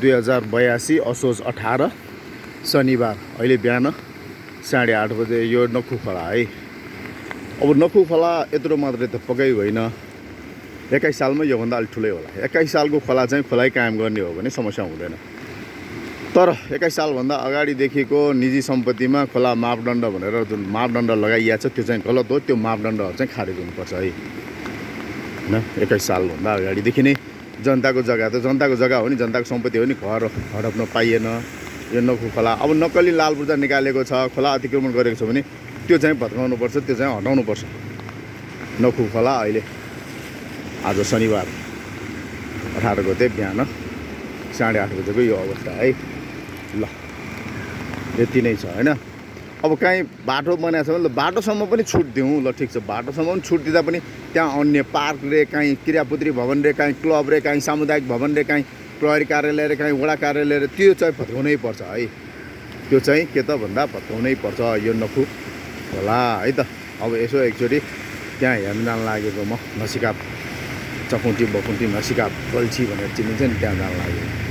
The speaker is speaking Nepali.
2082 असोज 18 शनिबार अहिले बिहान 8:30 बजे यो नखु खोला है। अब नखु खोला यत्रो मात्रै त पक्कै होइन, 21 सालमा योभन्दा अलिक ठुलै होला। 21 सालको खोला चाहिँ खोलाइ कायम गर्ने हो भने समस्या हुँदैन, तर 21 सालभन्दा अगाडिदेखिको निजी सम्पत्तिमा खोला मापदण्ड भनेर जुन मापदण्ड लगाइएको छ त्यो चाहिँ गलत हो। त्यो मापदण्डहरू चाहिँ खारेज हुनुपर्छ है होइन। 21 सालभन्दा अगाडिदेखि नै जनताको जग्गा त जनताको जग्गा हो नि, जनताको सम्पत्ति हो नि, घर हडप्न पाइएन यो नखु खोला। अब नक्कली लाल पूर्जा निकालेको छ, खोला अतिक्रमण गरेको छ भने त्यो चाहिँ भत्काउनुपर्छ, त्यो चाहिँ हटाउनुपर्छ। नखु खोला अहिले आज शनिबार 18 गते बिहान 8:30 बजेको यो अवस्था है। ल यति नै छ होइन। अब कहीँ बाटो बनाएको छ भने त बाटोसम्म पनि छुट दिउँ, ल ठिक छ, बाटोसम्म पनि छुट दिँदा पनि त्यहाँ अन्य पार्क रे, कहीँ क्रियापुत्री भवन रे, कहीँ क्लब रे, कहीँ सामुदायिक भवन रे, कहीँ प्रहरी कार्यालय रे, कहीँ वडा कार्यालय रे, त्यो चाहिँ भत्काउनै पर्छ है। त्यो चाहिँ के त भन्दा भत्काउनै पर्छ यो नखु होला है त। अब यसो एकचोटि त्यहाँ हेर्न जान लागेको म, नसिकाप चकुन्टी बकुन्टी नसिकाप गल्छी भनेर चिनिन्छ नि, त्यहाँ जान लागेको।